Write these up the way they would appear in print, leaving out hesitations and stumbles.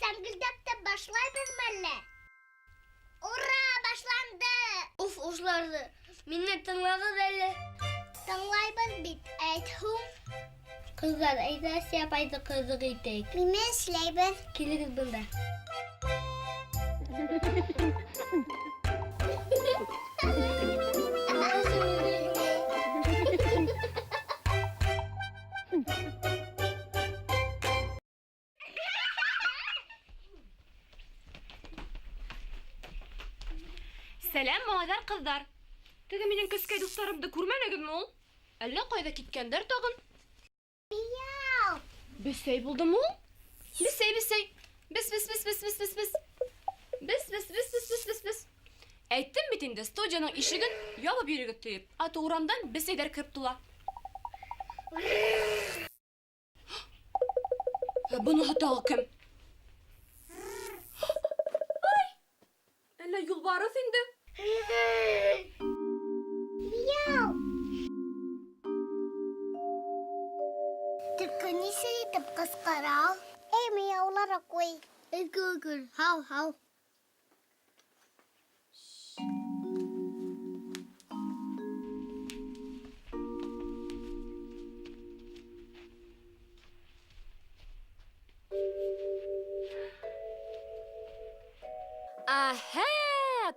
Сәңгелдәктән башлайбыҙмы әллә? Ура, башланды! Уф, ошоларҙы. Мине тыңлағыҙ әле. Тыңлайбыҙ бит, әйт һуң. Ҡыҙҙар, әйҙә Әсиә апайҙы ҡыҙыҡ итәйек. Нимә эшләйбеҙ? Килегеҙ бында. Сәләм, малайҙар, ҡыҙҙар. Теге минең кескәй дуҫтарымды күрмәнегеҙме ул? Әллә ҡайҙа киткәндәр тағын. Мияу! Бесәй булдымы ул? Бесәй, бесәй. Бес, бес, бес, бес, бес, бес, бес. Бес, бес, бес, бес, бес, бес, бес. Әйттем бит инде, студияның ишеген ябып йөрегеҙ тиеп. А то урамдан бесәйҙәр кереп тула. Ә быныһы тағы кем? Ай! Әллә юлбарыҫ инде? Мияу! Төлкө нисек итеп ҡысҡыра ул? Эй, мияулар ҡуй. Өкөр, һау, һау. Әһә,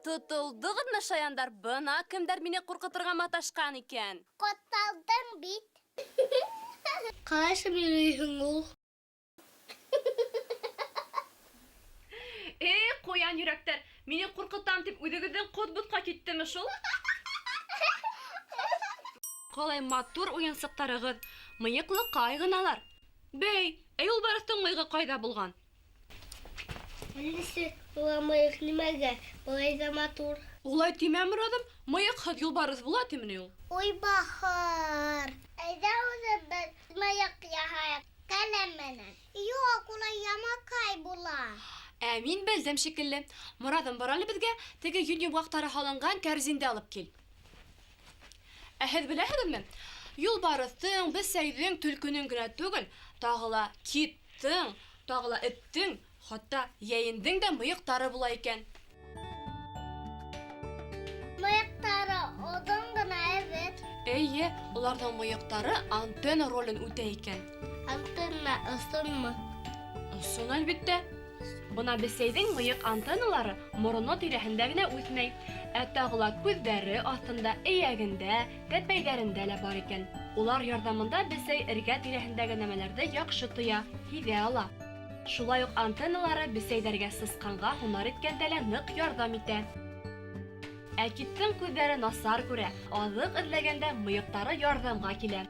тотолдоғоҙмо, шаяндар? Бына кемдәр мине ҡурҡытырға маташҡан икән. Ҡотолдоң бит. Ҡалайша йөрөйһөң ул? Эй, ҡуян йөрәктәр, мине ҡурҡытам тип үҙегеҙҙең ҡот ботҡа киттеме шул? Ҡалай матур уйынсыҡтарығыҙ, мыйыҡлыҡай ғыналар. Бәй, ә юлбарыҫтың мыйығы ҡайҙа булған? Әлләсе, уға мыйыҡ нимәгә? Былай ҙа матур. Улай тимә, Мораҙым, мыйыҡһыҙ юлбарыҫ була тиме ни ул? Уй, бахыр. Әйҙә үҙебеҙ мыйыҡ яһайыҡ ҡәләм менән. Юҡ, улай ямаҡай була. Ә мин белдем шикелле. Мораҙым, бар әле беҙгә теге йөн йомғаҡтары һалынған кәрзинде алып кил. Ә һеҙ беләһегеҙме? Юлбарыҫтың, бесәйҙең, төлкөнөң генә түгел, тағы ла киттың, тағы ла эттең, хатта йәйендең дә мыйыҡтары була икән. Мыйыҡтары оҙон ғына әйбәт. Эйе, уларҙың мыйыҡтары антенна ролен үтәй икән. Антенна осонмо? Осон, әлбиттә. Бына бесәйҙең мыйыҡ антенналары мороно тирәһендә генә үҫмәй, ә тағы ла күҙҙәре аҫтында, эйәгендә, тәпәйҙәрендә лә бар икән. Улар ярҙамында бесәй эргә тирәһендәге нәмәләрҙе яҡшы тоя, һиҙә ала. Шулай уҡ антенналары бесәйҙәргә сысҡанға һунар иткәндә лә ныҡ ярҙам итә. Ә киттың күҙҙәре насар күрә, аҙыҡ эҙләгәндә мыйыҡтары ярҙамға килә.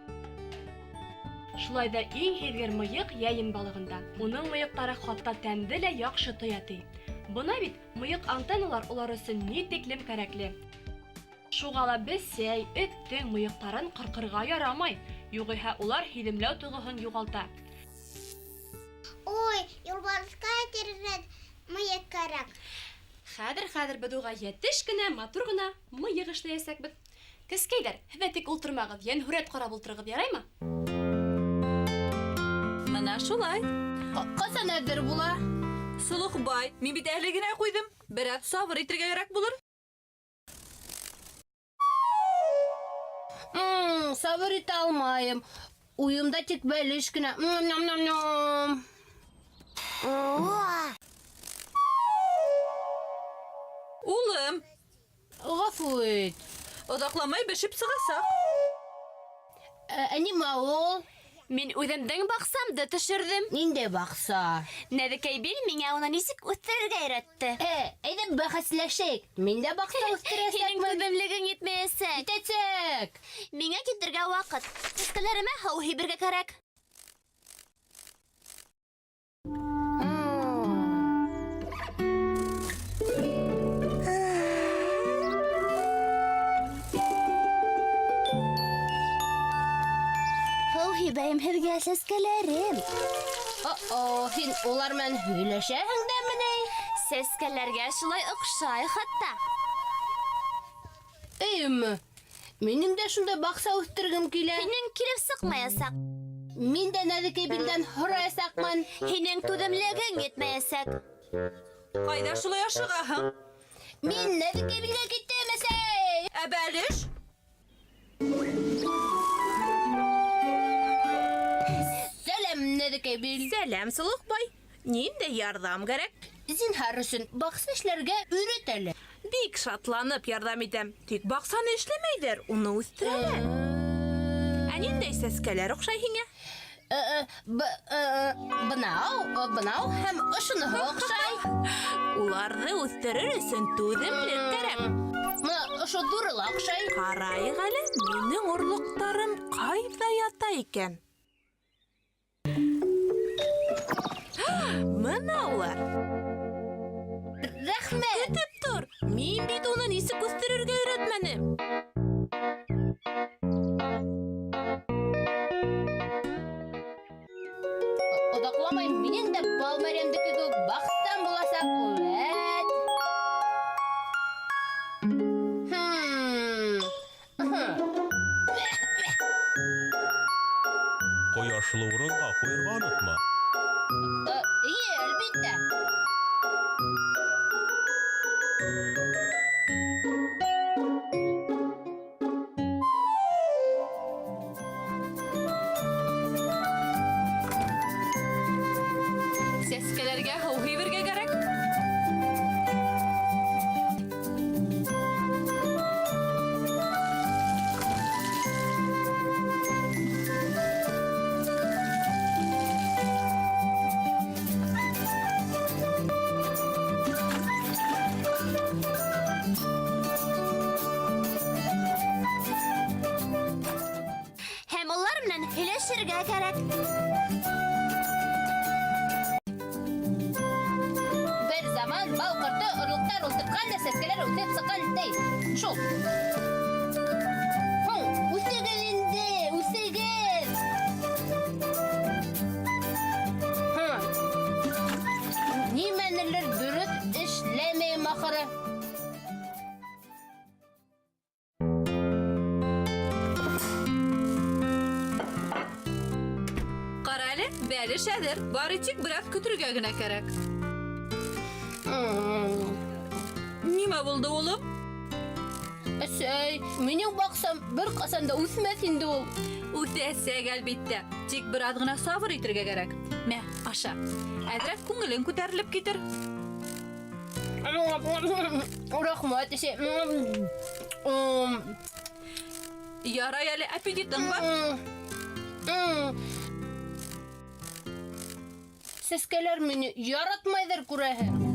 Шулай ҙа иң һиҙгер мыйыҡ йәйен балығында. Уның мыйыҡтары хатта тәмде лә яҡшы тоя ти. Бына бит мыйыҡ антенналар улар өсөн ни тиклем кәрәкле. Шуға ла бесәй, эттең мыйыҡтарын ҡырҡырға ярамай, юғиһә улар һиҙемләү тойғоһон юғалта. Ой, юлбарыҫҡа тиҙерәк мыйыҡ кәрәк. Хәҙер, хәҙер беҙ уға йәтеш кенә, матур ғына мыйыҡ эшләйәсәкбеҙ. Кескәйҙәр, һеҙ ҙә тик ултырмағыҙ, йәнһүрәт ҡарап ултырығыҙ, яраймы? Мына шулай. Ҡасан әҙер була? Солохбай, мин бит әле генә ҡуйҙым. Бераҙ сабыр итергә кәрәк булыр. Сабыр итә алмайым. Уйымда тик бәлеш кенә. Ням-ням-ням. Улым, Ғәфү ит. оҙаҡламай бешеп сығасаҡ. Ә нимә ул? Мин үҙемдең баҡсамды төшөрҙөм. Ниндәй баҡса? Нәҙекәй Бил миңә уны нисек үҫтерергә өйрәтте. Әйҙә бәхәсләшәйек. Мин дә баҡса Һинең үҫтерәсәкмен. түҙемлегең етмәйәсәк. Етәсәк. Миңә китергә ваҡыт. Сәскәләремә һыу һибергә кәрәк. Һыу һибәйем һеҙгә, сәскәләрем. О-о, һин улар менән һөйләшәһең дәме ни? Сәскәләргә шулай оҡшай хатта. Эйме? Минең дә шундай баҡса үҫтергем килә. Һинең килеп сыҡмаясаҡ. Мин дә Нәҙекәй билдән һораясаҡмын. Һинең түҙемлегең етмәйәсәк. Ҡайҙа шулай ашығаһың? Мин Нәҙекәй билгә киттем, әсәй. Ә бәлеш? Сәләм, Нәҙекәй бил. Сәләм, Сылыҡбай. Ниндәй ярҙам кәрәк? Зинһар өсөн баҡса эшләргә өйрәт әле. Бик шатланып ярҙам итәм. Тик баҡсаны эшләмәйҙәр, уны үҫтерәләр. Ә ниндәй сәскәләр оҡшай һиңә? Бынау, бынау һәм ошоноһо оҡшай. Уларҙы үҫтерер өсөн түҙемлек кәрәк. Мына ошо ҙуры ла оҡшай. Ҡарайыҡ әле, минең орлоҡтарым ҡайҙа ята икән? Мына улар. Рәхмәт. Көтөп тор. Мин бит уны нисек үҫтерергә өйрәтмәнем. Оҙаҡламай минең дә Балмәрйәмдеке кеүек баҡсам буласаҡ. Үәт. Ҡояшлы урынға ҡуйырға онотма. Эйе, әлбиттә. Сәскәләргә һыу һибергә кәрәк. Һәм улар менән һөйләшергә кәрәк. Бер заман бал ҡорто орлоҡтар ултыртҡан да сәскәләр үҫеп сыҡҡан ти. Шул. Һуң, үҫегеҙ инде, үҫегеҙ. Нимәнелер дөрөҫ эшләмәйем ахыры. Ҡара әле, бәлеш әҙер. Бары тик бер аҙ көтөргә генә кәрәк. Нимә булды, улым? Әсәй, минең баҡсам бер ҡасан да үҫмәҫ инде ул. Үҫәсәк, әлбиттә. Тик бер аҙ ғына сабыр итергә кәрәк. Мә, аша. Әҙерәк күңелең күтәрелеп китер. Рәхмәт, әсәй. Ярай әле, аппетитың бар. Сәскәләр мине яратмайҙыр, күрәһең.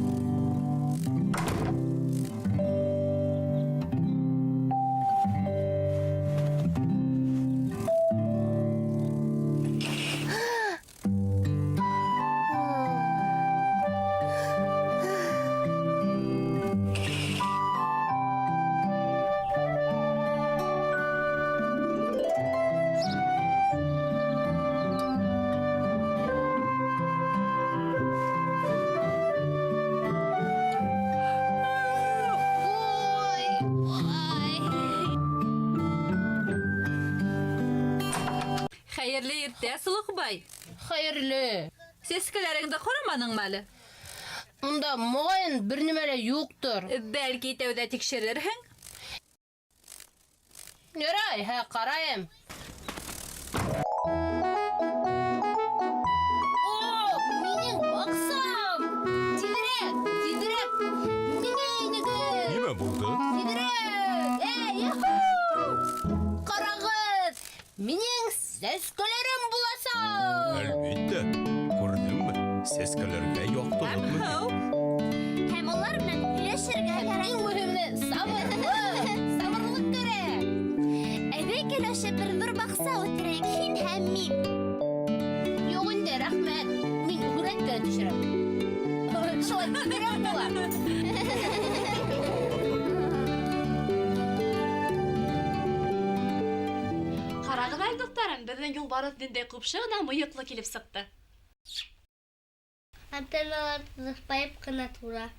Хәйерле иртә, Сылыҡбай. Хәйерле. Сәскәләреңде ҡараманыңмы әле? Унда моғайын бер нимә лә юҡтыр. Бәлки тәүҙә тикшерерһең? Ярай, һә, ҡарайым. О, минең баҡсам! Тиҙерәк, тиҙерәк! Миңә инегеҙ! Нимә булды? Тиҙерәк! Эй, юху! Ҡарағыҙ! Минең сәскәләрем буласаҡ! Әлбиттә, күрҙеңме? Сәскәләргә яҡтылыҡ мөһим. Һыу. Һәм улар менән һөйләшергә Һәм кәрәк. иң мөһиме сабырлыҡ. Сабырлыҡ кәрәк. Әйҙә килешеп бер ҙур баҡса үҫтерәйек, һин һәм мин. Юҡ инде, рәхмәт. Мин һүрәткә төшөрәм. Шулай тиҙерәк була. Ҡарағыҙ әле, дуҫтарым, беҙҙең юлбарыҫ ниндәй ҡупшы ғына мыйыҡлы килеп сыҡты. Антенналар ҙыҫпайып ҡына тора.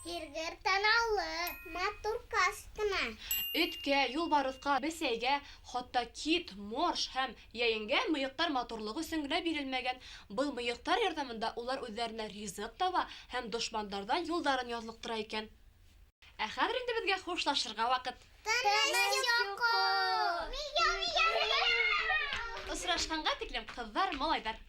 Һиҙгер танаулы, матур каскына. Эткә, юлбарыҫҡа, бесәйгә, хатта кит, морж һәм йәйенгә мыйыҡтар матурлыҡ өсөн генә бирелмәгән. Был мыйыҡтар ярҙамында улар үҙҙәренә ризыҡ таба һәм дошмандарҙан юлдарын яҙлыҡтыра икән. Ә хәҙер инде беҙгә хушлашырға ваҡыт. Тыныс йоҡо. Мияу, мияу, мияу. Осрашҡанға тиклем, ҡыҙҙар, малайҙар.